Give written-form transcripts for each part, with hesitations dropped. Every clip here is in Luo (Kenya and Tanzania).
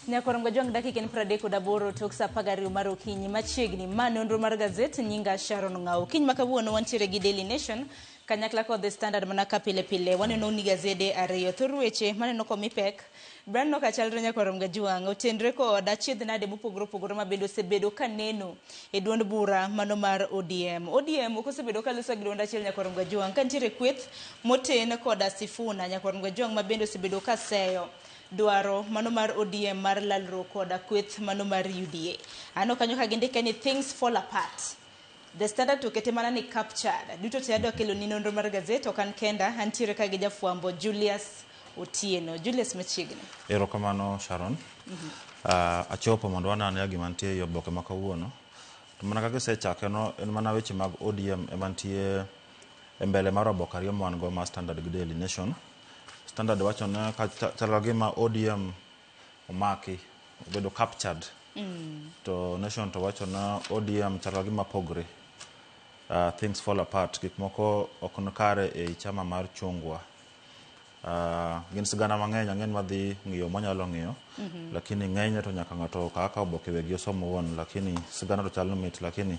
Nyakorongo Jwang' dakika en 38 tok saa 12 mar okinyi machiegni. Ma nonro mar gazet nyinga Sharon Ng'au. Okinyi ma kawuono wantiere gi Daily Nation kanyakla kod The Standard mana ka pile pile waneno ni gazede ariyo. Thor weche maneno komi pek branno ka chalre Nyakorongo Jwang' otenre kod achiedh nade mopogore opogore ma bende osebedo ka neno e duond bura mano mar ODM. ODM ok osebedo ka loso gi duond achiel Nyakorongo Jwang' ka nitiere kweth moten koda Sifuna Nyakorongo Jwang' ma bende osebedo ka seyo dwaro mano mar ODM mar lalruok koda kweth mano mar UDA. Aneno kanyo ka gindike ni things fall apart. The Standard to kete mana ni captured. Duto te adwa kelo ni nonro mar gazet ok an kenda, antiere ka gi jafwambo Julius Otieno. Julius machiegni. Erokamano Sharon. Achopo mondo wanane gima nitie e oboke ma kawuono. To mana kaka isechake no, en mana weche mag ODM ema nitie e mbele mar oboke ariyo ma wan go mar Standard gi Daily Nation. Standard wacho ne ka chal ka gima ODM omaki, obedo captured. To Nation to wacho ne ODM chal ka gima pogre. Things fall apart. Gik moko ok ni kare ei chama mar chungwa. Gin sigana mang'eny ang'en madhi ng'iyo mwanyalo ng'iyo. Lakini ng'enyne to nyaka ng'ato kaw akawa oboke wegi osom owuon. Lakini sigana to chal ni mit lakini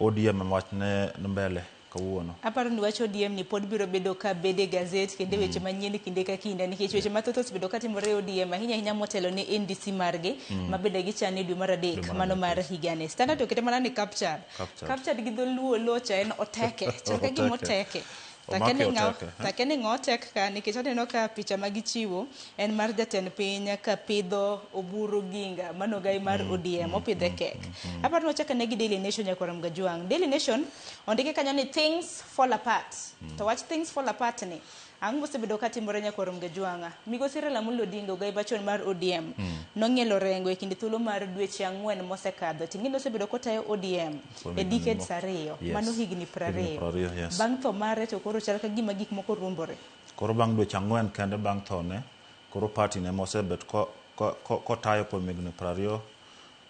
ODM ema wachne ni mbele kawuono. Aparo ni wach ODM ni pod biro bedo ka bedo e gazet kendo e weche manyien kinde ka kinde nikech weche mathoth osebedo ka timore e ODM ahinya ahinya motelo ne NDC margi ma bende gichano e dwe mar adek Dwe mar mano adek, mar yes. higani. Standard okete mana ni captured. Captured. Captured gi dholuo locha en oteke. Chal ka gima Oteke. oteke. Take Omake ni ng'a oteke, eh? take ni ng'a otek ka nikech aneno ka picha ma gichiwo en mar jatend piny ka pidho Oburu Ginga mano ogai mar ODM opidhe kek. Aparo ni wachak ane gi Daily Nation nyakwar Mgajwang'. Daily Nation ondike kanyo ni things fall apart. To wach things fall apart ni ang'o mosebedo ka timore nyakwar Mgajwang'? Migosi Raila Amolo Odinga ogai machon mar ODM nong'ielo orengo e kind thuolo mar dweche ang'wen mosekadho. Ting'e ni osebedo kotayo ODM Kuom e higni decades ariyo, mano higni Higni 20. 20, yes. Bang' tho mare to koro chal ka gima gik moko ruombore. Koro bang' dweche ang'wen kende bang' thone, koro party ne mosebet kotayo kuom higni 20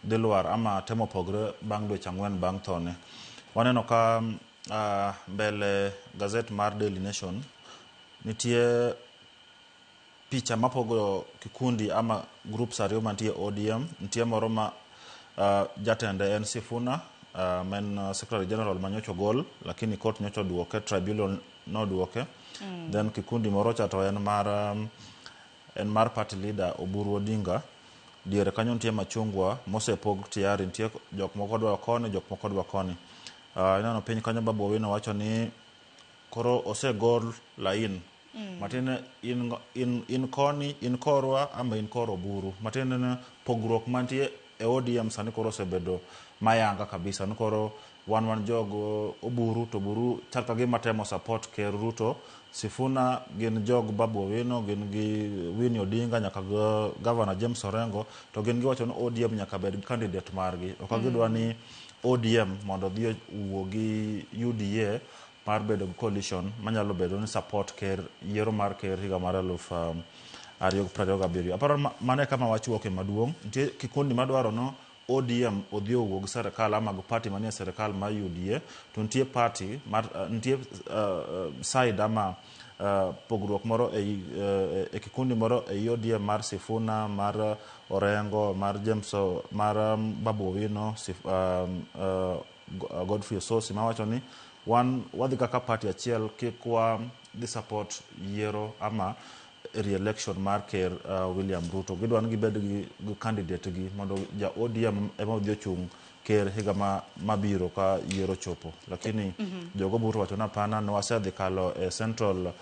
dhi lwar ama temo pogre bang' dweche ang'wen bang' thone. Waneno ka mbele gazet mar Daily Nation nitie picha mapogo kikundi ama groups ariyo mantie ODM. Nitie moro ma jatende en Sifuna ma en Secretary General manyocha ogol lakini court nyocha oduoke, tribunal noduoke. Then kikundi moro cha to en mar en mar party leader Oburu Odinga. Diere kanyo nitie machungwa mosepog tayari, nitie jok moko dwa koni, jok moko dwa koni. Ineno piny kanyo Babu Owino wacho ni koro osegol lain matiende in koni, in korwa ama in kor Oburu. Matiende ni pogruok mantie e ODM sani koro osebedo mayanga kabisa ni koro wan jog Oburu to Oburu chal ka gima temo support Ker Ruto. Sifuna gin jog Babu Owino, gin gi Winnie Odinga nyaka gi Governor James Orengo to gin giwacho ni ODM nyaka bed gi candidate margi. Ok gidwa ni ODM mondo odhi owuo gi UDA mar bedo gi coalition manyalo bedo ni support ker yiero mar ker higa mar 2027. Aparo mano e kama wach wuoke maduong'. Nitie kikundi madwaro no ODM odhi owuo gi serikal ama gi party manie serikal mar UDA to nitie party mar nitie side ama pogruok moro e kikundi moro ei ODM mar Sifuna, mar Orengo, mar James, mar Babu Owino, Godfrey Osotsi mawacho ni wan wadhi kaka party achiel kik wa dhi support yiero ama re-election mar ker William Ruto. Gidwa ni gibed gi candidate gi mondo ja ODM ema odhi ochung' ker higa mabiro ka yiero chopo. Lakini jogo Oburu wacho ni hapana, ne wasedhi kalo e Central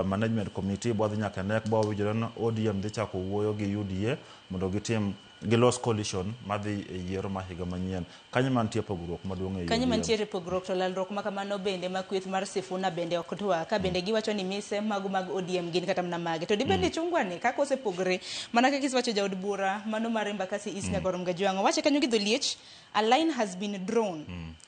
Management Committee bwadhi nyaka e NEC bwawinjore ni ODM dhi chako wuoyo gi UDA mondo gitim gilos coalition madhi e yiero ma higa manyien. Kanyo ema nitie pogruok maduong' e Kanyo ODM. mantiere pogruok to lalruok ma kamano bende ma kweth mar Sifuna bende ok dwa ka bende giwacho ni mise mago mag ODM gin kata mana mage. To dibed ni chungwa ni kaka osepogre mana kaka isewacho jaod bura mano mar Embakasi East Nyakoro Mgajwang' owacho kanyo gi dholiech a line has been drawn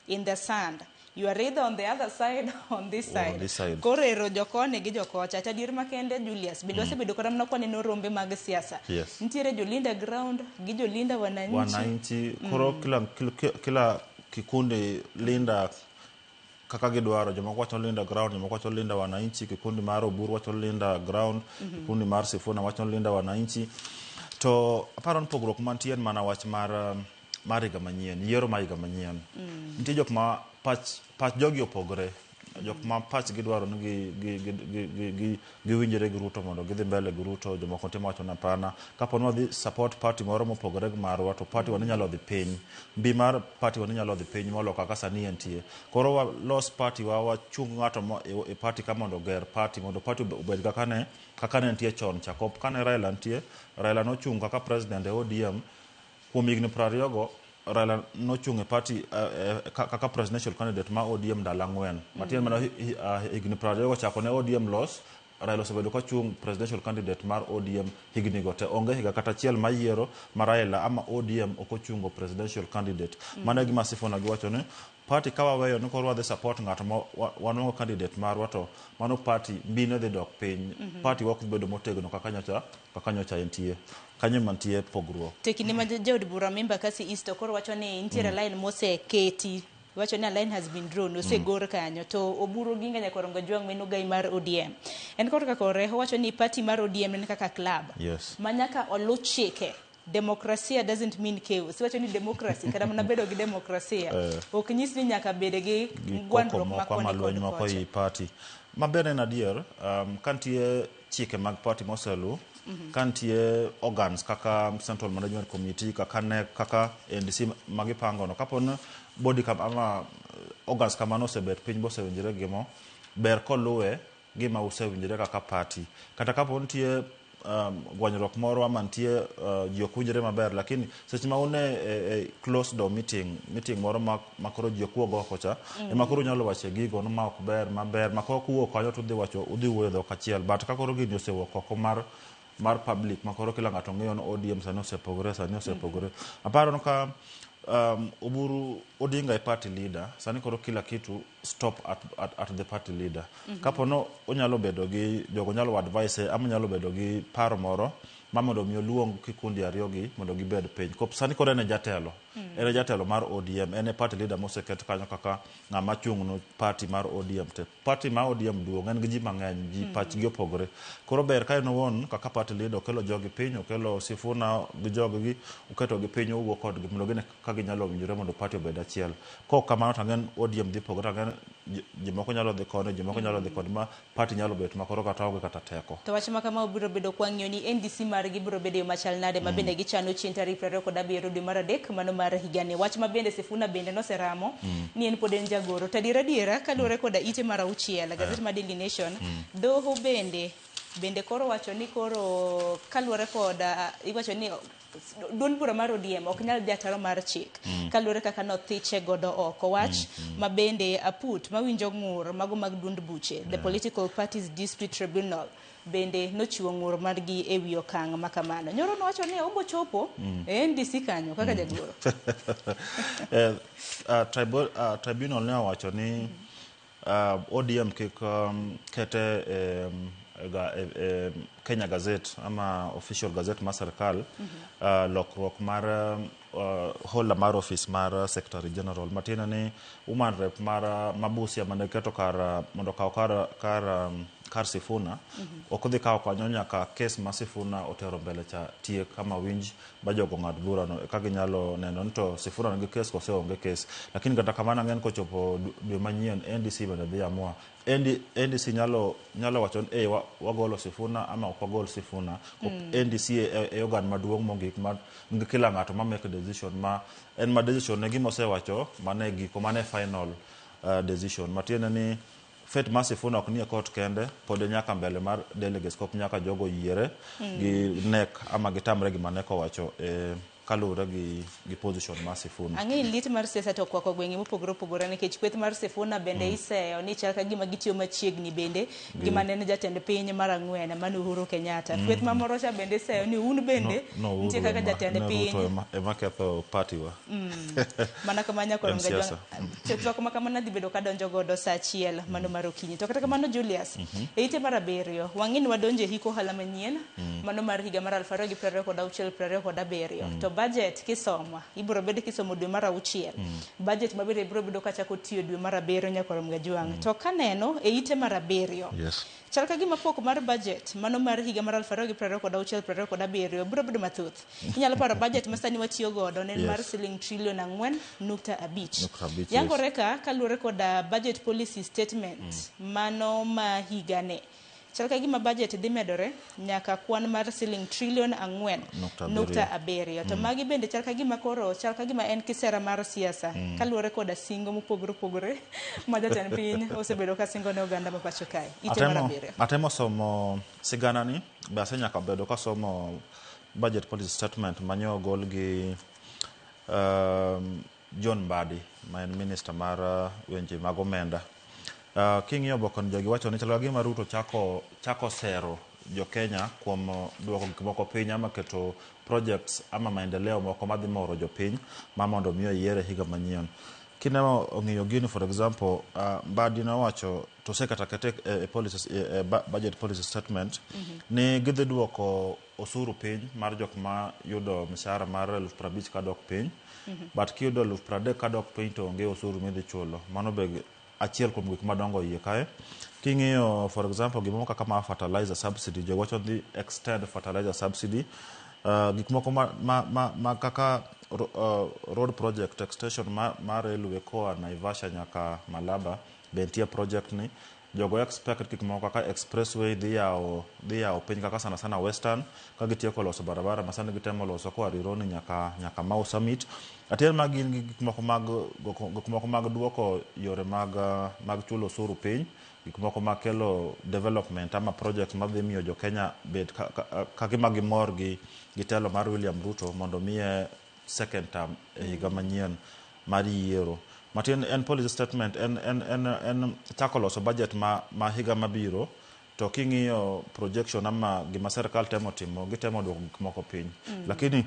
in the sand. You are either on the other side or on this Or side. on this side. Koro ero jokoni gi jokocha. To adier makende Julius, bende wasebedo kata mana kwaneno rombe mag siasa. Yes. Nitiere jolinda ground gi jolinda wananchi. Wananchi koro kila kikundi linda kaka gidwaro. Jomoko wacho linda ground, jomoko wacho linda wananchi, kikundi mar Oburu wacho linda ground, kikundi mar Sifuna wacho linda wananchi. To aparo ni pogruok mantie en mana wach mar mar higa manyien, yiero mar higa manyien. Nitie jok ma pach pach jogi opogore. Jok ma pachgi dwaro ni gi gi gi gi gi gi giwinjre gi Ruto mondo gidhi mbele gi Ruto, jomoko nitie mawacho ni hapana. Kapo ni wadhi support party moro mopogore gi marwa to party wa ni nyalo dhi piny. Mbi mar party wa ni nyalo dhi piny molo kaka sani entie. Koro walos party wa wachung ng'ato mo e party ka mondo oger party mondo party obed kaka ne kaka ne entie chon cha. Kane Raila nitie, Raila nochung' kaka president e ODM kuom higni 20 go Raila nochung' e party kaka presidential candidate ma ODM ndalo 4. Matiende mana higni 20 go chako ne ODM los, Raila osebedo kachung' presidential candidate mar ODM higni go te. Onge higa kata achiel ma yiero ma Raila ama ODM ok ochungo presidential candidate. Mano e gima Sifuna giwacho ni party ka waweyo ni koro wadhi support ng'ato ma wanwang'o candidate marwa to mano party mbine dhi dok piny. Party wa ok dhi bedo motegno kaka nyocha kaka nyocha entie. Kanyo ema nitie pogruok. To e kinde ma jaod bura ma Embakasi East to koro wacho ni nitiere line moseketi wacho ni a line has been drawn osegor kanyo to Oburu Oginga Nyakwar Ojwang' ma en ogai mar ODM en korka kore owacho ni party mar ODM en kaka club ma nyaka oluw chike. Demokrasia doesn't mean chaos. Iwacho ni democracy kata mana bedo gi demokrasia ok nyis ni nyaka bed gi gwandruok ma koni kod lweny moko kocha. ei party. Maber en adier, ka nitie chike mag party moselu, ka nitie organs kaka Central Management Committee, kaka NEC, kaka NDC magipango no, kapo ni body ama organs kamano osebet piny bosewinjore gimo, ber koluwe gima usewinjore kaka party. Kata kapo nitie gwanyruok moro ama nitie ji ok winjre maber, lakini seche ma un e closed door meeting, meeting moro ma koro ji ok wuog oko cha, ema koro unyalo wache gigo no ma ok ber, maber, ma kok uwuok kanyo to udhi wacho, udhi wuoyo e dhok achiel. But ka koro gini osewuok oko mar public, ma koro kila ng'ato ng'eyo ni ODM sani osepogore, sani osepogore. Aparo ni ka Oburu Odinga e party leader, sani koro kila kitu stop at the party leader. Kapo no onyalo bedo gi jogo nyalo advise ama nyalo bedo gi paro moro ma mondo mi oluong kikundi ariyo gi mondo gibed piny. Kop sani koro en e jatelo. En e jatelo mar ODM, en e party leader moseket kanyo kaka ng'ama chung' no party mar ODM te. Party mar ODM duong', en gi ji mang'eny, ji pachgi opogore. Koro ber ka en owuon kaka party leader okelo jogi piny, okelo Sifuna gi joggi, oketogi piny owuo kodgi mondo gine ka ginyalo winjore mondo party obed achiel. Kok kamano to ang'e ODM dhi pogore, ang'e ji moko nyalo dhi koni, ji moko nyalo dhi koni, ma party nyalo bet ma koro kata onge kata teko. To wach ma kama biro bedo kwang'iyo ni NDC margi biro bedo e yo machal nade ma bende gichano chieng' tarik 27 dwe mar adek mano mar higani. Wach ma bende Sifuna bende noseramo ni en pod en jagoro. To adiera adiera kaluwore koda ite mar 6 gazet mar Daily Nation, doho bende koro wacho ni koro kaluwore koda iwacho ni duond bura mar ODM ok nyal dhi ataro mar chik kaluwore kaka nothiche godo oko. Wach ma bende aput mawinjo ng'ur mago mag duond buche, the Political Parties Dispute Tribunal bende nochiwo ng'ur margi e wi okang' ma kamano. Nyoro nowacho ni obo chopo e NDC kanyo kaka jagoro. Tribunal ne owacho ni ODM kik kete e Kenya Gazette ama official gazette mar sirkal lokruok mar holder mar office mar Secretary General, matiende ni woman rep mar ma Busia mane keto kar mondo okaw kar Sifuna ok dhi kawo kanyo nyaka kes ma Sifuna otero mbele cha tiek kama winj ba jogo ng'ad bura no eka ginyalo neno ni to Sifuna nigi kes kose onge kes. Lakini kata kamano ang'en kochopo dwe manyien NDC bende dhi amua. NDC nyalo wacho ni wagolo Sifuna ama ok wagol Sifuna. NDC e organ maduong' mogik ma nigi kila ng'ato ma make decision ma en ma decision ne gima osewacho mane giko mane final decision, matiende ni fate mar Sifuna ok nie court kende, pod nyaka mbele mar delegates kop nyaka jogo yiere gi NEC ama gitamre gima NEC owacho kaluwore gi position mar Sifuna. Ang'e lit mar siasa to okwako gwenge mopogore opogore nikech kweth mar Sifuna bende iseyo ni chal ka gima gitiyo machiegni bende gi mane en jatend piny mar 4 mano Uhuru Kenyatta. Kweth mamoro cha bende iseyo ni un bende No, nitie kaka jatend piny Ruto ema ketho party wa. Mana kama nyakoro En siasa. Twak ma kamano dhi bedo kadonjo godo sa 1 mano mar okinyi. To kata kamano Julius, e ite mar 7 wang'e ni wadonjo e hik ohala manyien mano mar higa mar 2026 27. To Budget kisomo ibiro bedo kisomo dwe mar auchiel. Budget mabende biro bedo kachako tiyo dwe mar abiriyo nyaka rom gajwang'. To kaneno e ite mar abiriyo. Chal ka gima pok mar budget mano mar higa mar 2026 27 biro bedo mathoth. Inyalo paro budget ma sani watiyo godo ne en mar siling trilion 4.5. Nukta abich, yes. Yangore ka kaluwore koda budget policy statement mano ma higane. Chal ka gima budget dhi medore nyaka kwan mar siling trilion 4 Nukta nukta abiriyo. To magi bende chal ka gima koro chal ka gima en kisera mar siasa kaluwore koda singo mopogore opogore ma jatend piny osebedo ka singo ne oganda ma pacho kae. Ite mar abiriyo. Atemo somo sigana ni be asenyaka bedo kasomo budget policy statement manyo ogol gi John Mbadi ma en minister mar weche mag omenda. King'iyo oboke ni jogi wacho ni chal ka gima Ruto chako sero jo Kenya kuom duoko gik moko piny ama keto projects ama maendeleo moko madhi moro jopiny ma mondo mi oyiere higa manyien. Kineno ong'iyo gini for example, Mbadi nowacho to osekata kete e policies, e budget policy statement ni gidhi duoko osuru piny mar jok ma yudo mshahara mar 50,000 kadok piny. But kiyudo 30,000 kadok piny to onge osuru midhi chulo. Mano be achiel kuom gik madongo iye kae. King'iyo for example gimoro kaka mar fertilizer subsidy, jogo wacho ni extend fertilizer subsidy. Gik moko ma kaka road project extension ma railway koa Naivasha nyaka Malaba be nitie project ni. Jogo expect gik moko kaka expressway dhi yawo piny kaka sana sana Western ka gitieko loso barabara ma sani gitemo loso koa Rironi nyaka Mau Summit. Atieno ma gin gi gik moko mag duoko yore mag chulo osuru piny, gik moko mag kelo development ama project madhi miyo jo Kenya bed ka gima gimor gi telo mar William Ruto mondo miye second term e higa manyien mar yiero. Matin en policy statement en chako loso budget ma higa mabiro to king'iyo projection ama gima sirkal temo timo, gitemo duoko gik moko piny. Lakini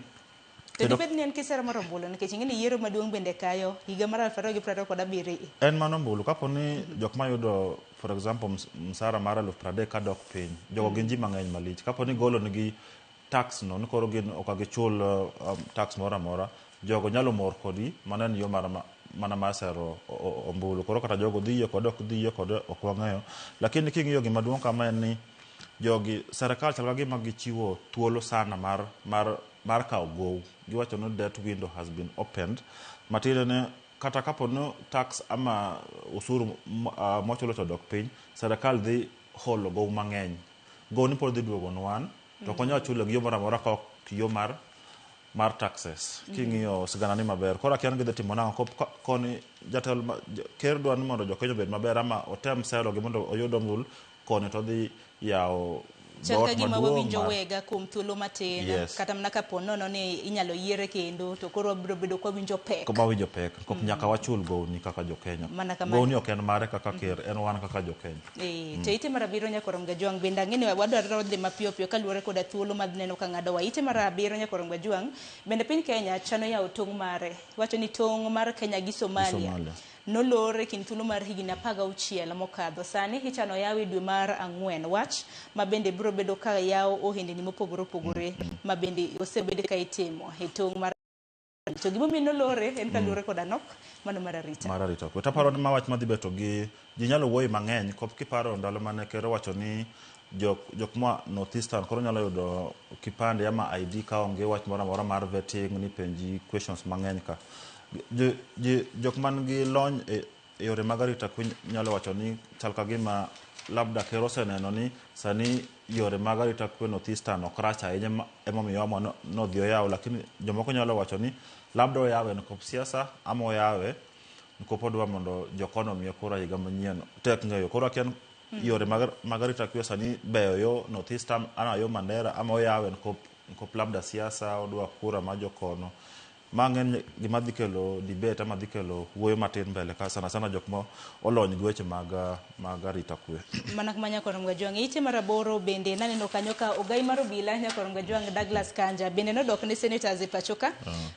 To dibed ni en kisera mar ombulu nikech ing'e ni yiero maduong' bende kayo higa mar 2027. En mano ombulu kapo ni jok mayudo for example msara mar 30,000 kadok piny, jogo gin ji mang'eny malich. Kapo ni golo nigi tax no ni koro gin ok gichul tax moro amora, jogo nyalo mor kodi, mano en yo mar mana mar sero ombulu. Koro kata jogo dhi yie kode ok dhi yie kode ok wang'eyo. Lakini king'iyo gima duong' kama en ni jogi serikal chal ka gima gichiwo thuolo sana mar kawo gow. Giwacho ni debt window has been opened. Matiende ni kata kapo ni tax ama osuru mwachulo to odok piny, serikal dhi holo gow mang'eny. Gow ni pod dhi duogo ne wan, to ok wanyal chulo gi yo moro amora ka ok yo mar taxes. King'iyo sigana ni maber. Koro akia ni gidhi timo nang'o koni jatelo ker dwa ni mondo jo Kenya obed maber ama otem sero gi mondo oyud ombulu koni to odhi yawo Chal ka dhoot gima maduong' wawinjo wega kuom thuolo matin kata mana kapo nono ni inyalo yiere kendo to koro wabiro bedo kwawinjo pek. Koma winjo pek nyaka wachul gowni kaka jo Kenya. Mana kamano. Gowni ok en mare kaka ker, en wan kaka jo Kenya. To ite mar abiriyo nyakorom Gajwang' bende ang'e ni wadwaro dhi mapiyo piyo kaluwore koda thuolo ma neno ka ng'adowa. Ite mar abiriyo nyakorom Gajwang' bende piny Kenya chano yawo tong' mare. Wacho ni tong' mar Kenya gi Somalia Somalia. nolor e kind thuolo mar higni 16 mokadho. Sani ichano yawe dwe mar ang'wen. Wach ma bende biro bedo ka yawo ohendni mopogore opogore ma bende osebed ka itimo e tong' mar to gimomiyo nolore en kaluwore koda nok mano mar arita. Mar arita kwe. Taparo ni ma wach madhi beto gi ji nyalo wuoyo mang'eny kop kiparo ndalo mane ker owacho ni jok moa North Eastern koro nyalo yudo kipande ama ID ka onge wach moro amora mar vetting ni penji questions mang'eny ka. Jok man gi lony e yore mag arita kwe nyalo wacho ni chal ka gima labda ker oseneno ni sani yore mag arita kwe North Eastern ok rach ahinya emomiyo oamua nodhi oyaw, lakini jomoko nyalo wacho ni labda oyawe nikop siasa ama oyawe nikop odwa mondo jokono omiye kura higa manyien. Tek ng'eyo. Koro akia yore mag arita kwe sani beyo yo North Eastern ama yo Mandera ama oyawe nikop labda siasa odwa kura mar jokono. Ma ng'eny gima dhi kelo debate ama dhi kelo wuoyo matin mbele ka sana sana jok ma olony gi weche mag arita kwe. Mana kuma Nyakor Mgajwang'. Ite mar 8 bende naneno kanyo ka ogai mar obila Nyakor Mgajwang' Douglas Kanja bende nodok ne senators e pacho ka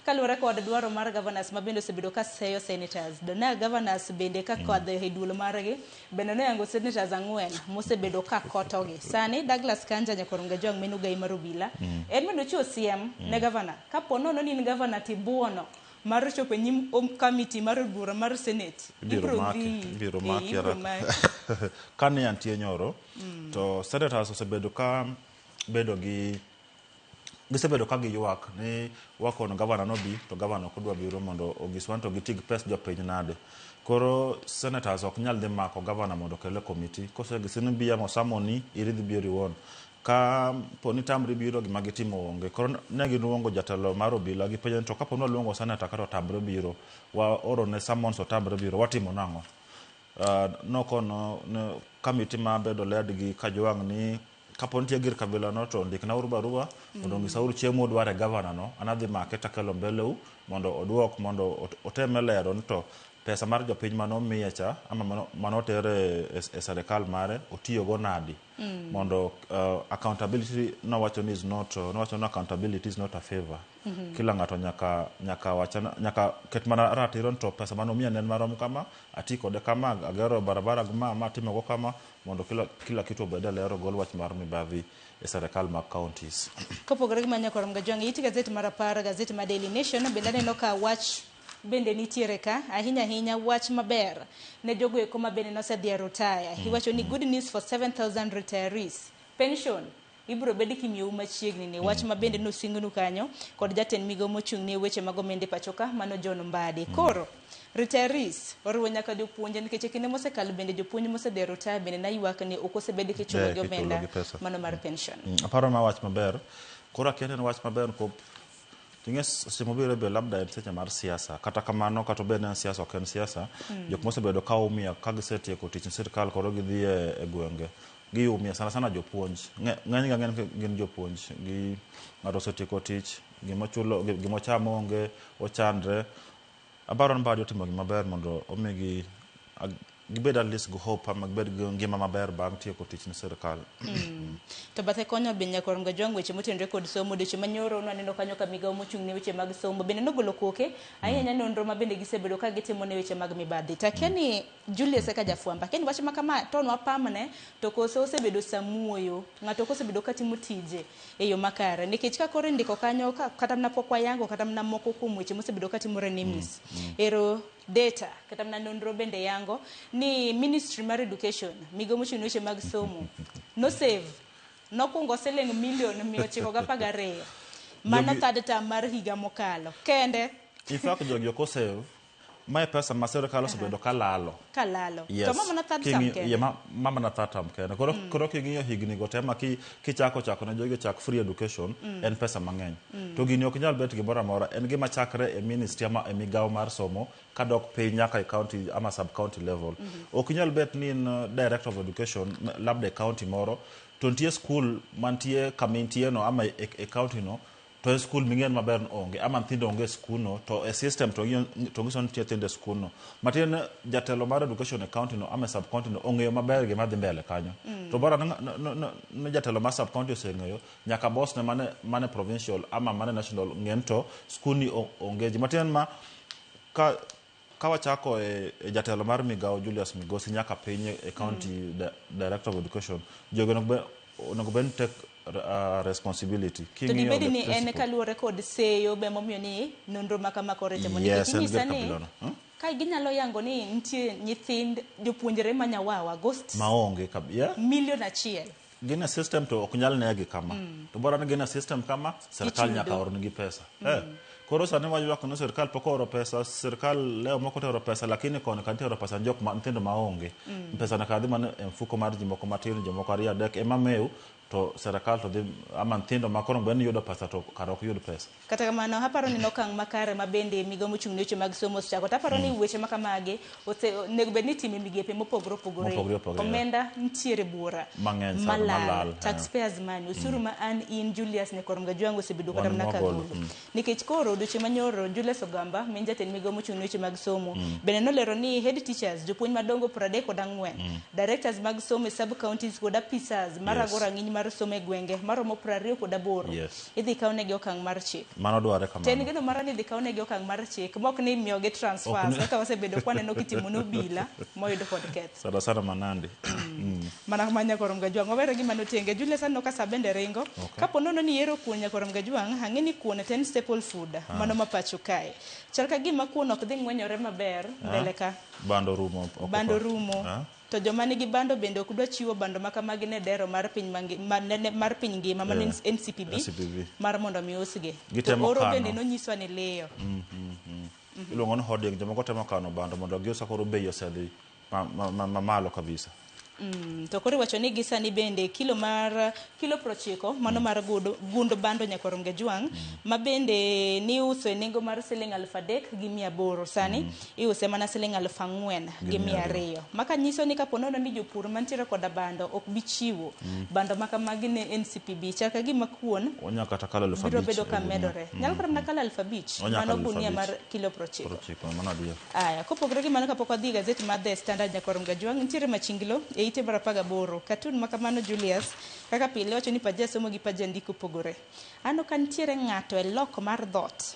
kaluwore kod dwaro mar governors ma bende osebedo ka seyo senators. Na governors bende ka kadho e duol margi bende noyango senators 4 mosebedo ka kotogi. Sani Douglas Kanja Nyakor Mgajwang' meno ogai mar obila en bende ochiwo siem ne governor kapo nono ni in governor tibuono mar chopo e nyim committee mar od bura mar Senate. Ibiro maki, ibiro maki haraka. Kane antie nyoro, to senators osebedo ka bedo gi gisebedo ka giywak ni wakono gavana nobi to gavana ok odwa biro mondo onyiswa ni to gitig pes jopiny nade. Koro senators ok nyal dhi mako gavana mondo okel e committee. Kosegisi ni bi ama osamoni iri dhi biro iwuon. Ka poni tamri biro gima gitimo onge. Koro ne giluongo jatelo mar obila gipenjo ni to kapo ni waluongo senator kata otamre biro, waoro ne summons otamre biro, watimo nang'o? Nokono ne committee ma bedo led gi Kajwang' ni kapo nitie gir kabila no to ndiknauru barua mondo onyisauru chiemo udwaro e gavana no, an adhi make takelo mbeleu mondo oduok mondo oteme lero ni to pesa mar jopiny manomiye cha ama manotere e serikal mare otiyogo nadi. Mondo accountability nowacho ni is not nowacho ni accountability is not a favor. Kila ng'ato nyaka wacha nyaka ket mana ratiro ni to pesa manomiya ne en marom kama, ati kode kama, agero barabara gi ma atimogo kama, mondo kila kitu obed e ler, ogol wach mar mibadhi e serikal mag counties. Kopogore gi Manyakor Mgajwang', it gazet mar 10, gazet mar Daily Nation, bende aneno ka wach bende nitiere ka, ahinya ahinya wach maber ne jogo eko ma bende nosedhi e retire. Iwacho ni good news for 7,000 retirees. Pension ibiro bed kimiyou machiegni ni wach ma bende nosingnu kanyo kod jatend migawo mochung' ne weche mag omenda e pacho ka mano John Mbadi. Koro retirees oriwo nyaka jopuonje nikech e kinde mosekalo bende jopuonj mosedhi e retire bende naywak ni ok osebed kichulo gi omenda mano mar pension. Aparo ma wach maber. Koro akia ni en wach maber kop ting'e seche mobiro be labda en seche mar siasa. Kata kamano kata obed ni en siasa ok en siasa, jok mosebedo ka umia ka gisetieko tich e sirikal koro gidhi e gwenge. Giumia sana sana jopuonj. Ng'eny ga ng'eny gin jopuonj. Gi ng'ato osetieko tich, gimochulo gimochamo onge, ochandre. Aparo ni Mbadi otimo gima ber mondo omigi gibed at least gi hope ama gibed gi ngima maber bang' tieko tich ne sirikal. To bathe konyo be Nyakor Mgajwang' weche motenore kod somo odiochieng' manyoro nwaneno kanyo ka migawo mochung' ne weche mag somo bende nogolo koke ahinya nonro ma bende gisebedo ka gitimo ne weche mag mibadhi. To akia ni Julius kaka jafwambo, akia ni wach ma kama to nwapamne to koso osebedo samuoyo, ng'ato kosebedo katimo tije e yo makare nikech ka koro indiko kanyo kata mana pok wayango kata mana moko kuom weche mosebedo katimore ne MIS. Ero data kata mana nonro bende yango ni Ministry mar Education migawo mochung' ne weche mag somo no save nokungo siling milion 912 mano third term mar higa mokalo kende. In fact jogi ok osave. Mae pesa ma sirikal osebedo ka lalo. Ka lalo. To ma mana third term kende. Yeah, ma mana third term kende. Koro king'iyo higni go te ma kichako chako ne jogi chak free education, en pesa mang'eny. To gini ok nyal bet gimoro amora, en gima chakre e ministry ama e migawo mar somo kadok piny nyaka e county ama sub county level. Ok nyal bet ni in director of education labda e county moro to nitie school mantie kama intie no ama e county no to e school ming'eyo maber ni onge ama nyithindo onge e skul no to e system to nyiso ni nitie nyithindo e skul no. Matiende ni jatelo mar education e county no ama e sub county no ong'eyo maber gima dhi mbele kanyo. To bora ni jatelo mar sub county oseng'eyo nyaka boss ne mane provincial ama mane national ng'e ni to skul ni onge ji. Matiende ma ka wachako e jatelo mar migawo Julius Migosi nyaka piny e county director of education, jogi onego bed ni take responsibility. To dibedi ni en kaluwore kod seyo be momiyo ni nonro ma kama koro itimo. Yes, Nikech inyisa ni ka ginyalo yango ni nitie nyithind jopuonjre ma nyawawa ghosts maonge yeah? milion 1. Gin e system to ok nyal negi kama. To bora ni gin e system kama, sirikal nyaka ornegi pesa. Koro sani waywak ni sirikal pok ooro pesa, sirikal leo moko tero pesa, lakini koni ka tero pesa jok ma nyithindo maonge. Pesa nyaka dhi mana e mfuko mar ji moko matin, jomoko 2 3 ema mew. To serikal to dhi ama nyithindo ma koro bed ni yudo pesa to kara ok yud pesa. Kata kamano, aparo ni en okang' makare ma bende migawo mochung' ne weche mag somo osechako. To aparo ni weche ma kamagi ose onego bed ni itimo e migepe mopogore opogore. Mopogore opogore, yeah. Omenda nitiere buora Mang'eny sana, malal, malal, eh. taxpayers money, osuru ma an in Julius Nyakor Mgajwang' osebedo kata Wan mana ka mwagolo, golo. Nikech koro odiochieng' manyoro Julius Ogamba, ma en jatend migawo mochung' ne weche mag somo, bende nolero ni head teachers, jopuonj madongo 34, directors mag somo e sub counties kod apisas marago rang'iny mar somo e gwenge maromo 28 idhi kawnegi okang' mar chik. Mano dware To en kamano. geno mara ni idhi kawnegi okang' mar chik mok ni imiyogi transfers kaka wasebedo kwaneno kitimo ne obila moyud kod ketho. Sana sana Manandi. Mana ma Nyakor Mgajwang'. Wawere gi mano tenge. Julius aneno ka saa bende ringo. Kapo nono ni ihero kuon Nyakor Mgajwang', ang'e ni kuon to en staple food mano ma pacho kae. Chal ka gima kuon ok dhi ng'wenyore maber mbele ka. Bando rumo oko Bando ka. rumo. To joma nigi bando bende ok dwa chiwo bando ma kamagi ne dero mar piny mangi, ma, ne, ne, mar piny ngima mano NCPB, NCPB. mar mondo mi usgi. To Gitemo oro kano. bende nonyiswa ni liyo. Iluongo ni hoarding, jomoko temo kano bando mondo gius ka koro bei osedhi ma malo kabisa. To koro iwacho ni gi sani bende kilo mar kilo 90 mano mar gund bando Nyakor Mgajwang' ma bende niuso e nengo mar siling 3,800 sani iuse mana siling 4,200. Maka nyiso ni kapo nono ni jopur mantiere koda bando ok bi chiwo bando ma kamagi ne NCPB, chal ka gima kuon Onya kata kalo eluf biro abich bedo ka e gunia. medore. Nyalo kata mana kalo 5,000 Onya mano kalo eluf gunia abich. mar kilo 90. 90, mano adier. Aya, kopogore gi mano kapok wadhi e gazet mar The Standard Nyakor Mgajwang', nitiere machinglo e ite mar 18. Katun ma kamano Julius, kaka pile wacho ni paja somo gi paja ndiko pogore. Aneno ka nitiere ng'ato e loko mar dhoot.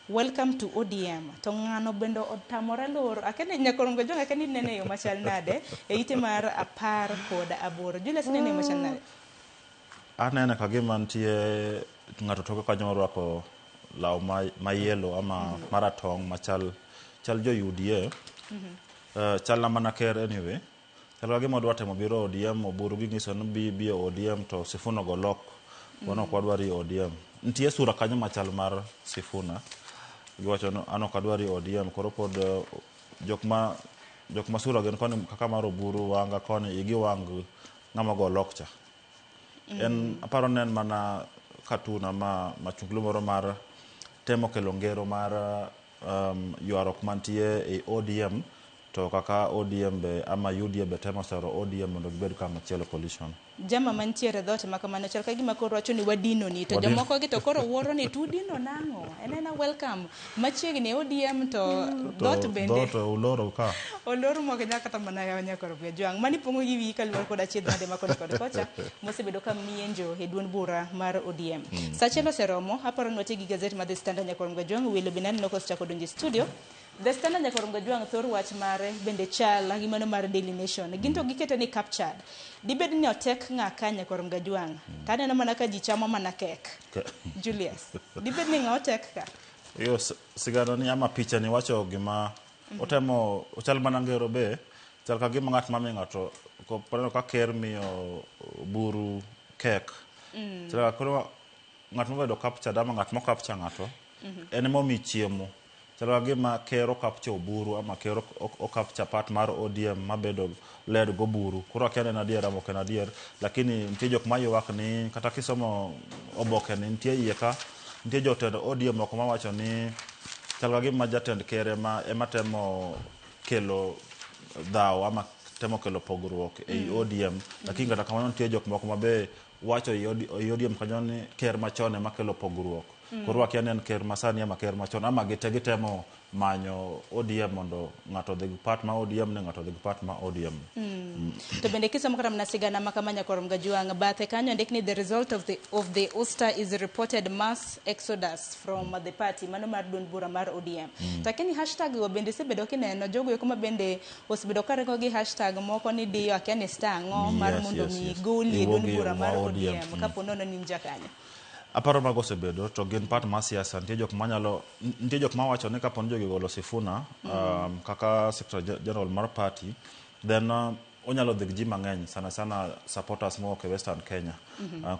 Welcome to ODM. To ng'ano bende otamore loro. Akene Nyakor Mgajwang' akene inene e yo machal nade e ite mar 18. Julius inene e yo machal nade? Aneno ka gima nitie ng'ato toke kanyo morwako law ma yellow ama maratong' machal chal jo UDA. Chal na mana ker anyway. Chal ka gima odwa temo biro ODM, Oburu ginyiso ni bi e ODM to Sifuna go lok. Wan ok wadwar e ODM. Nitie sura kanyo machal mar Sifuna. Giwacho ni an ok adwar e ODM koro pod jok ma sura gin koni kaka mar Oburu Wanga koni igi wang' ng'ama go lok cha. En aparo ni en mana cartoon ama machunglo moro mar temo kelo ngero mar ywaruok mantie e ODM to kaka ODM be ama UDA be temo sero ODM mondo gibed kama chielo coalition. Jama mantiere e dhoot ma kamano chal ka gima koro wacho ni wadino ni to jomoko gi to koro wuoro ni tudino nang'o? En ena welcome machiegni e ODM to dhoot bende dhoot uloro ka. Olor mok nyaka kata mana yawo Nyakor Mgajwang'. Mani pong'o gi wiyi kaluwore kod achiedh nade ma koni kod kocha mosebedo ka mienjo e duond bura mar ODM. Saa achiel oseromo, aparo ni wati gi gazet mar The Standard Nyakor Mgajwang', welo bende aneno kosechako donjo e studio. The Standard Nyakor Mgajwang' thor wach mare bende chal gi mano mar Daily Nation. Gin to gikete ni captured. Dibed ni otek ng'a ka Nyakor Mgajwang'? To aneno mana ka ji chamo mana kek. Julius, dibed ni ng'a otek ka? Yo, sigana ni ama picha ni wacho gima otemo, ochal mana ngero be, chal ka gima ng'at mamiyo ng'ato, paneno ka ker miyo Oburu kek. Chal ka koro ng'at mobedo captured ama ng'at mo capture ng'ato, en ema omi chiemo. Chal ka gima ker o capture Oburu ama ker o capture part mar ODM mabedo led go Oburu. Koro akia ni en adier ama ok en adier, lakini nitie jok maywak ni kata kisomo oboke ni nitie iye ka, nitie jotend ODM moko mawacho ni chal ka gima jatend ker ema temo kelo dhaw ama temo kelo pogruok ei ODM, lakini kata kamano nitie jok moko ma be wacho ei ODM kanyo ni ker machon ema kelo pogruok. Koro wakia ni en ker masani ama ker machon ama gite gitemo manyo ODM mondo ng'ato odhi gi part ma ODM ni ng'ato odhi gi part ma ODM. To bende kisomo kata mana sigana ma kama Nyakor Mgajwang' bathe kanyo ondik ni the result of the ouster is reported mass exodus from the party mano mar duond bura mar ODM. To akia ni hashtag go bende isebedo kineno jogo eko ma bende osebedo ka ringo gi hashtag moko ni diyo akia ni star ang'o mar mondo mi goli e duond Iwuogi bura mar ma ODM. ODM kapo nono ni in jakanyo. Aparo mago osebedo to gin part mar siasa. Nitie jok manyalo, nitie jok mawacho ni kapo ni jogi ogolo Sifuna kaka Secretary General mar party, then onyalo dhi gi ji mang'eny sana sana supporters mowuok e Western Kenya.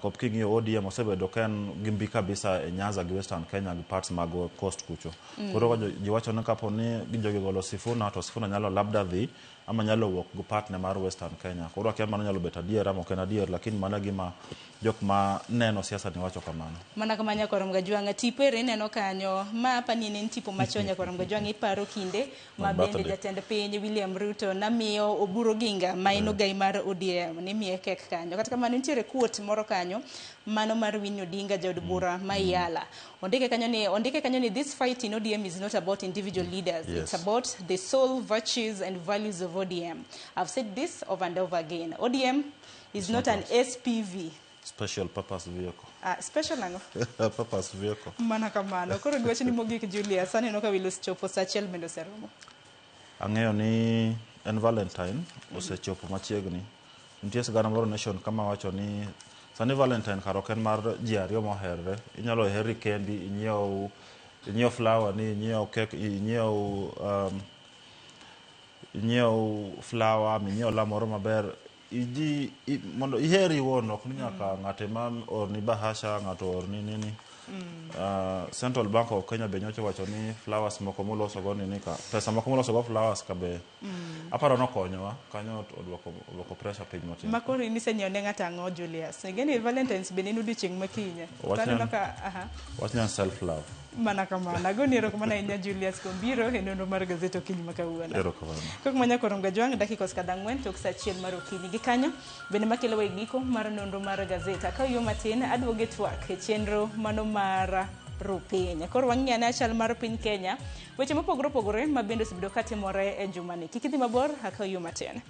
Kop king'iyo ODM osebedo ka en gi mbi kabisa e Nyanza gi Western Kenya gi parts mag coast kucho. Koro ji wacho ni kapo ni jogi golo Sifuna to Sifuna nyalo labda dhi ama nyalo wuok gi partner mar Western Kenya. Koro akia mano nyalo bet adier ama ok en adier, lakini mano e gima jok ma neno siasa ni wacho kamano. Mana kama Nyakwar Mgajwang', tipo ere ineno kanyo, ma apani ne en tipo machon Nyakwar Mgajwang', iparo kinde ma bende birthday. Jatend piny William Ruto namiyo Oburu Oginga ma en ogai mar ODM nimiye kek kanyo. Kata kamano nitiere quote moro kanyo mano mar Winnie Odinga jaod bura ma Iyala. Ondike kanyo ni this fight in ODM is not about individual leaders. It's about the soul, virtues and values of ODM. I've said this over and over again. ODM is not an SPV. Special purpose vehicle. Special ang'o? Purpose vehicle. Mana kamano. Koro giwacho ni mogik Julius, aneno ka welo osechopo sa achiel bende oseromo. Ang'eyo ni en Valentine osechopo machiegni. Nitie sigana moro Nation kama wacho ni sani Valentine kar ok en mar ji ariyo moherre. Inyalo heri kendi, inyiew flower ni, inyiew cake, inyiew flower, minyiew la moro maber. Iji mondo iheri iwuon ok ni nyaka ng'ato ema orni bahasha, ng'ato orni nini. Central Bank of Kenya be nyocha owacho ni flowers moko moloso go nini ka pesa moko moloso go flowers ka be aparo nokonyowa kanyo oduoko pressure piny matin. Ma koro in isenyiewo ne ng'ato ang'o Julius? Ing'e ni Valentines bende en odiochieng' ma kinye. Wach To aneno en- ka aha. Wach ni en self love. Mana kamano. Agoni erokamano ahinya Julius kuom biro e nonro mar gazet okinyi ma kawuono. Erokamano. Kok ma Nyakwar Mgajwang' dakika osekadho 4 tok sa 1 mar okinyi. Gi kanyo bende makelowa e giko mar nonro mar gazet. Akaw yo matin aduogo e twak e chenro mano mar rupiny. Koro wang'i ane chal mar piny Kenya. Weche mopogore opogore ma bende osebedo katimore e jumani. Kik idhi mabor, akaw yo matin.